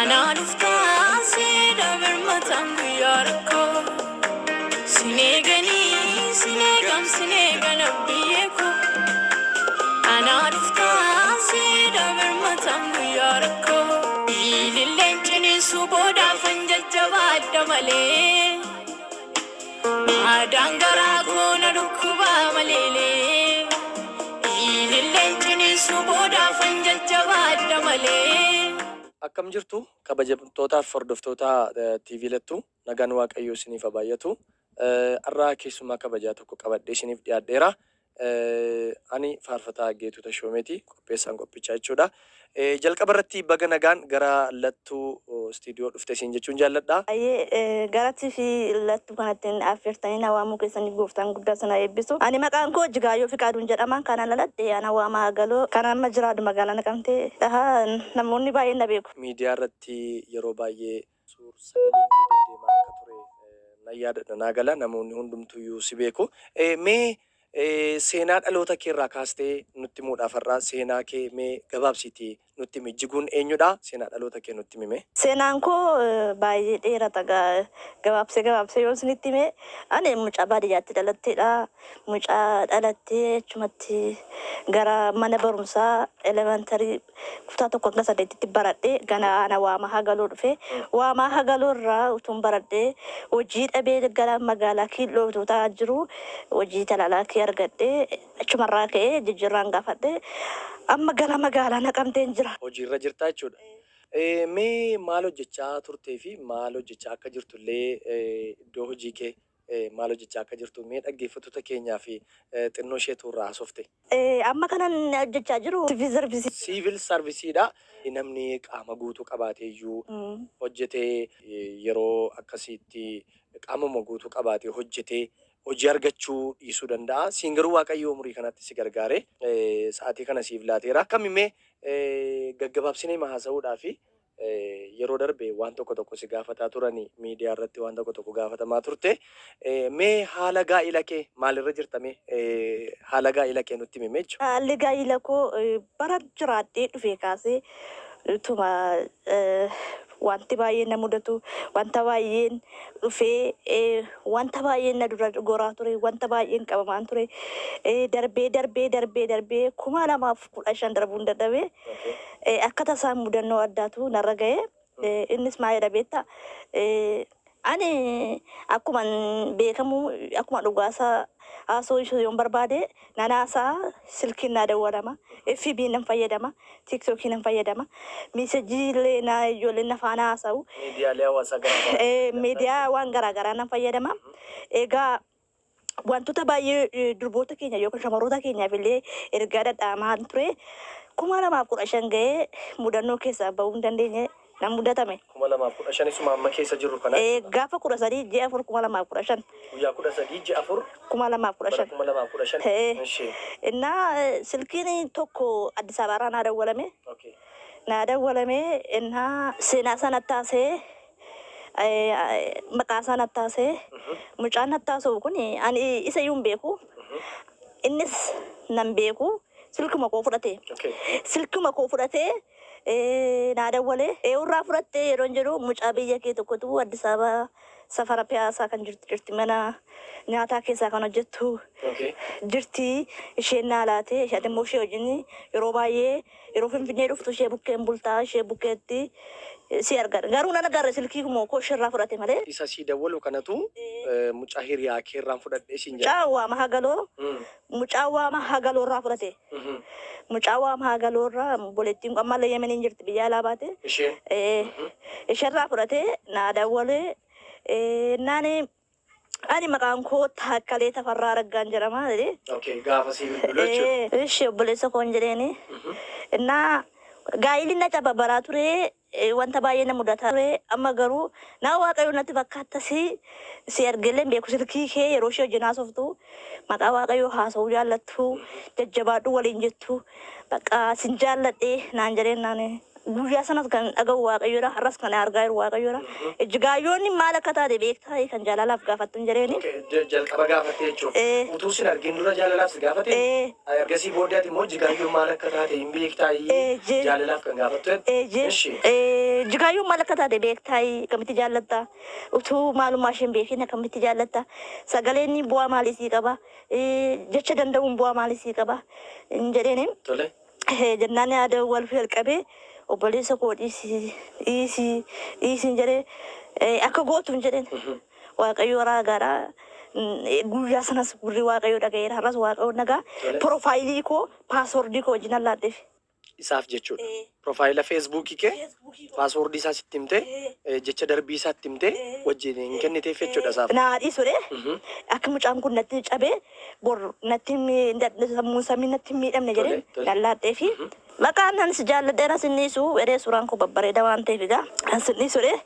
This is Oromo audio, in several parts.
Anaa dhuftaa seeda birmataan guyyaa rakkoo. Sineeganii sineegam sineegan abbiyyee koo. Anaa dhuftaa seeda birmataan guyyaa rakkoo. Ililleen ciniinsuu boodaafan jajjabaadha malee. Aadaan garaa koo na dhukkubaa maleelee. Ililleen ciniinsuu boodaafan jajjabaadha malee. Akkam jirtu kabajamtootaaf hordoftoota TV Lattuu, nagaan Waaqayyoo isiniif haa baay'atu. Har'a keessummaa kabajaa tokko qabadhee isiniif dhiyaadheera. Ani Faarfataa Geetuu Tashoomeeti, qopheessaan qophichaa jechuudha. Jalqaba irratti baga nagaan gara Lattuu istiidiyoo dhufte isin jechuun jaalladha. Baay'ee gara TV Lattuu kanatti affeertanii na waamuu keessaniif gooftaan guddaa sana eebbisu. Ani maqaan koo Jigaayyoo Fiqaaduun jedhama. Kanan dhaladhe ana Waamaa Galoo. Kan amma jiraadhu magaalaa Naqamtee. Dhahaa namoonni baay'een na beeku. Miidiyaa irratti yeroo baay'ee suur sagaleen kee deddeemaa akka ture nan yaadadha, naa gala, namoonni hundumtuyyuu si beeku. Mee seenaa dhaloota kee irraa kaastee nutti himuudhaaf har'a seenaa kee mee gabaabsiitii nutti himi. Jiguun eenyudha? Seenaa dhaloota kee nutti himi mee. Seenaan koo baay'ee dheerata, gabaabsee gabaabsee yoo isinitti hime, ani mucaa baadiyyaatti dhalatteedha. Mucaa dhalattee achumatti gara mana barumsaa elementary kutaa 1 hanga 8tti baradhe, gana ana Waamaa Hagaloo dhufe. Waamaa Hagaloo irraa utuun baradhee hojii dhabee gara magaalaa Kiilloo utuu ta'aa jiru hojii talaalaakii argadhe. Achumarraa ka'ee jijjiirraan gaafadhe. Amma gara magaalaa Naqamteen jira. Hojiirra jirta jechuudha. Mee maal hojjechaa turtee fi maal hojjechaa akka jirtu illee, iddoo hojii kee maal hojjechaa akka jirtu mee dhaggeeffattoota keenyaa fi xinnoo isheetu irraa haasofte. Amma kanan hojjechaa jiru siviil sarvisii. Siivil sarvisiidha. Namni qaama guutuu qabaatee iyyuu hojjetee, yeroo akkasiitti qaamuma guutuu qabaatee hojjetee hojii argachuu dhiisuu danda'a. Siin garuu Waaqayyo umurii kanatti si gargaare, sa'aatii kana siif laateera. Akkami, mee gaggabaabsinee haasa'uudhaa fi yeroo darbe waan tokko tokko si gaafataa turani, miidiyaa irratti waan tokko tokko gaafatamaa turte. Mee haala gaa'ila kee maalirra jirta, mee haala gaa'ila kee nutti himi jechuudha. Haalli gaa'ila koo bara jiraadhee dhufee kaasee utuma wanti baay'een na mudatu, wanta baay'een dhufee, wanta baay'een na dura goraa ture, wanta baay'een qabamaan ture, darbee darbee darbee darbee 2015 darbuu hin dadhabee, akka tasaa mudannoo addaatu narra ga'e. Innis maalidha beektaa? Ani akkuma beekamu, akkuma dhugaasaa haasoo ishuu yoon barbaade nan haasaa, silkiin naa dawwalama, FB nan fayyadama, TikTokii nan fayyadama, message illee na ijoolleen na faana haasa'u. Miidiyaalee hawaasaa garaagaraa. Miidiyaa waan garaagaraa nan fayyadama. Egaa wantoota baay'ee durboota keenya yookaan shamarroota keenyaaf illee ergaa dhadhaamaa ture. 2015 ga'ee mudannoo keessaa bahuu hin dandeenye nan mudatame. 2015 isuma amma keessa jirru kana. Gaafa 13 ji'a 4 2015. Guyyaa 13 ji'a 4. 2015. 2015. Innaa silkiin tokko Addis Ababaarraa naa dawwalame. Naa dawwalame, innaa seenaa sana taasee, maqaa isaa nattaasee, mucaan nattaasuu kun ani isa iyyuu hin beeku. Innis nan beeku, silkuma koo fudhate. Silkuma koo fudhatee naa dawwalee, "Eewurraa fudhattee?" yeroo jedhu, "Mucaa biyya kee tokkotu Addis Ababa safara Piyaasaa kan jirtu jirti, mana nyaataa keessaa kan hojjettu jirti, isheen naa laate. Isheen immoo ishee wajjin yeroo baay'ee yeroo Finfinnee dhuftu ishee bukkeen bultaa, ishee bukkeetti si argan. Garuu nan agarre, silkii koo isheerraa fudhate malee." Isa sii dawwalu kanatu mucaa hiriyaa keerraan fudhadhee siin jedha. Mucaa Waama Hagaloo, mucaa Waama Hagaloo irraa fudhate. Mucaa Waama Hagaloo irraa, obboleettiin ammallee Yemeniin jirti, biyya alaa baate. Isheen. Isheerraa fudhatee naa dawwalee, naani "Ani maqaan koo Taakkalee Tafarraa Raggaan jedhama" jedhee. Okay, gaafa sii bilbilu jechuudha. Ishee obboleessa koon jedheeni. Innaa gaa'illi na cababaraa ture, wanta baay'ee na mudataa ture. Amma garuu nama Waaqayyo natti fakkaata, si argeellee hin beeku, silkii kee yeroo ishee wajjin haasoftu maqaa Waaqayyoo haasa'uu jaallattu, jajjabaadhu waliin jettu, bakka sin jaalladhe naan jedheen. Naan Guyyaa sanas kan dhaga'u Waaqayyoodha. Har'as kan argaa jiru Waaqayyoodha. Ijjigaayyoonni maal akka taate beektaa kan jaalalaaf gaafattu hin jedheeni. Okay, jalqaba gaafatte jechuudha. Eh. Utuu sin argin dura jaalalaaf si gaafate? Eh. Ergasii booddee ati immoo Ijjigaayyoon maal akka taate hin beektaa Eh, jaalalaaf kan gaafattu? Ishi. Jigaayyoon maal akka taate beektaa, akkamitti jaallatta? Utuu maalummaa isheen beekin akkamitti jaallatta? Sagaleen bu'aa maalii sii qaba? Jecha danda'uun bu'aa maalii sii qaba? Hin jedheeni. Tole. Jennaan yaada wal jalqabee obboleessa koo dhiisii, dhiisii, dhiisiin jedhee, akka gootu hin jedheen. Waaqayyo raagaadha. Guyyaa sanas gurri Waaqayyo dhaga'eera. Har'as Waaqayyo nagaa. Tole. Profile koo, password koo wajjin allaadheef. Isaaf jechuudha. Profile Facebookii kee password isaa sitti himtee, jecha darbii isaa itti himtee wajjin hin kenniteef jechuudha isaaf. Naa dhiisudha. Akka mucaan kun natti cabee bor natti sammuun samii natti hin miidhamne jedhee Tole, tole. lallaadhee fi maqaan nan si jaalladhee na sinniisu jedhee, suuraan koo babbareeda waan ta'eef egaa kan sinniisudha.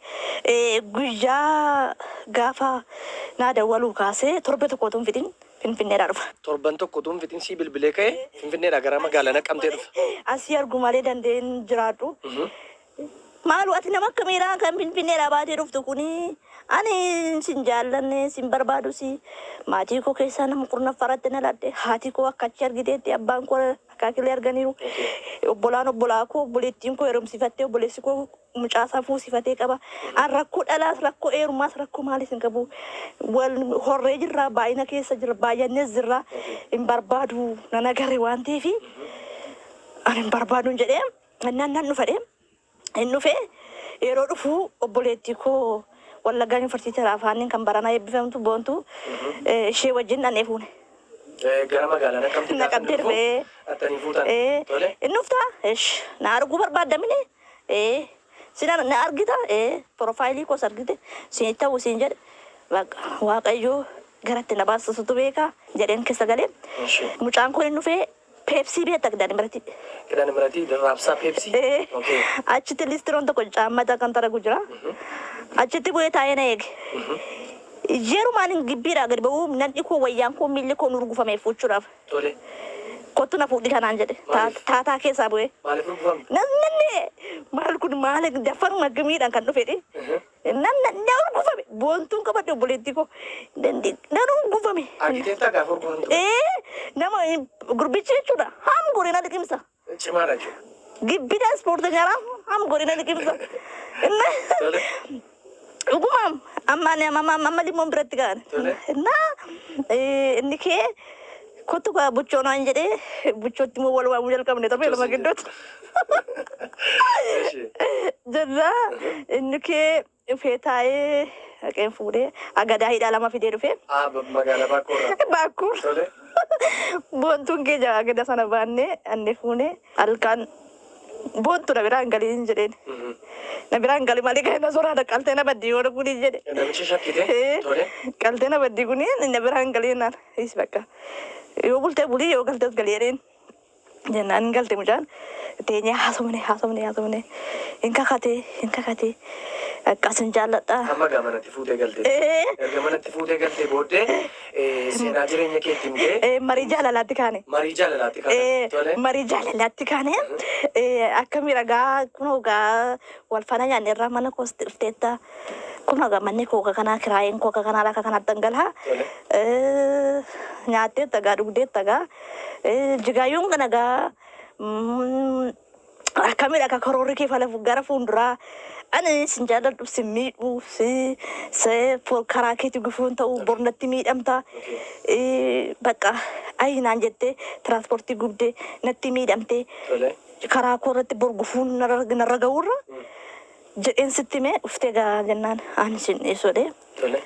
Guyyaa gaafa naa dawwaluu kaasee torbe tokko utuu hin fixin Finfinneedhaa dhufa. Torban tokko utuu hin fixin sii bilbilee ka'ee Finfinneedhaa gara magaalaa Naqamtee dhufa. Asii argu malee dandeen jiraadhu. Maalu ati nama akkamiidhaa kan Finfinneedhaa baatee dhuftu kuni? Ani sin jaallanne, sin barbaadu, si maatii koo keessaa nama kurnaffaratti na ladhe. Haati koo akka achi argiteetti, abbaan koo akaakilee arganiiru, obbolaan obbolaa koo, obboleettiin koo heerumsifattee, obboleessi koo mucaasaa fuusifatee qaba. An rakkoo dhalaas, rakkoo heerumaas, rakkoo maalis hin qabu. Wal horree jirra, baay'ina keessa jirra, baay'annees jirra. Hin barbaadu, nan agarre waan ta'eefi ani hin barbaaduun jedhee nan nan dhufadhe. Hin dhufe. Yeroo dhufu obboleettii koo Wallaggaa Yuunivarsiitii afaaniin kan baranaa eebbifamtu Boontu, ishee wajjin dhannee fuune. Gara magaalaa Naqamtee gaafa Naqamtee inni dhufu dhufee. attanii fuutan. Tole. Inni dhuftaa? Ish, na arguu barbaaddamine? Sina na argita? Profile koos argite. Siin ta'u siin jedhe. Baqa Waaqayyoo garatti na baasisutu beeka jedheen keessa galee. Ishi. Mucaan kun inni dhufee Peepsii beekta, Kidaan biratti. Kidaan biratti raabsaa Peepsii. Okay. Achitti listiroon tokko caammata kan taragu jira. Achitti bu'ee taa'ee na eege. Yerumaan hin gibbiidhaa gadi ba'uu nan koo, wayyaan koo, miilli koo nu fuuchuudhaaf. Tole. Kottu na fuudhi kanaan jedhe. Maaliif? Taataa keessaa bu'ee. Maaliif rukufamte? Nan nanne maal kun, maal daffaruma akkamiidhaan kan dhufedhe. Nan na urgufame, Boontuun qabadhe, obboleettii koo, nan urgufame. Argiteettaa gaafa rukufamtu? Ee, nama gurbichi jechuudha ham godhina liqimsa. Cimaadha jechuudha. Gibbida ispoortii ham godhina liqimsa. Tole. Dhugumaam amma ani amma amma limoon biratti ga'an. Tole. Na inni kee kottu kaa buchoo naan jedhee, buchootti immoo wal waamuu jalqabne torbee 2 gidduutti. Ishi. Jenna inni kee dhufee taa'ee haqeen fuudhee agadaa hidhaa 2 fidee dhufee. Ah, magaalaa Baakkoorraa. Baakkuur. Tole. Boontuun keenya agada sana baannee anne fuunee halkan Boontu na biraan galiin jedheen. Na biraan gali malee kan na soraata qaltee na baddii yoo kuni jedhe. Namichi shakkite. Tole. Qaltee na baddii kuni na biraan galiin naan is bakka. Yoo bultee bulii, yoo galtees galii jedheen. Jennaan hin galte mucaan. Teenyee haasofne, haasofne, haasofne. Hin kakatee, hin kakatee. Akkasin jaalladha. Amma gaa manatti fuutee galte. Ee. Erga manatti fuutee galtee booddee seenaa jireenya keetti himtee Marii jaalalaatti kaane. Marii jaalalaatti kaatan. Tole. Marii jaalalaatti kaane, akka miidhagaa kunoo gaa wal faana nyaanne irraa mana koos dhufteetta. Kunoo gaa manni koo akka kanaa, kiraayeen koo akka kanaa, akka kanaatti dhangalaa. Tole. Nyaatteetta gaa, dhugdeetta gaa. Jigaayyuun kana gaa akkamidha akka karoorri kee fala gara fuulduraa? Ani sin jaalladhu, sin miidhu, si si karaa keetti gufuun ta'u bornatti miidhamta. Bakka ayi naan jettee tiraanspoortii gubdee natti miidhamte. Tole. Karaa koo irratti bor gufuun narra ga'uurra jedheen sitti himee dhuftee gaa jennaan ani sin dhiisodhe. Tole.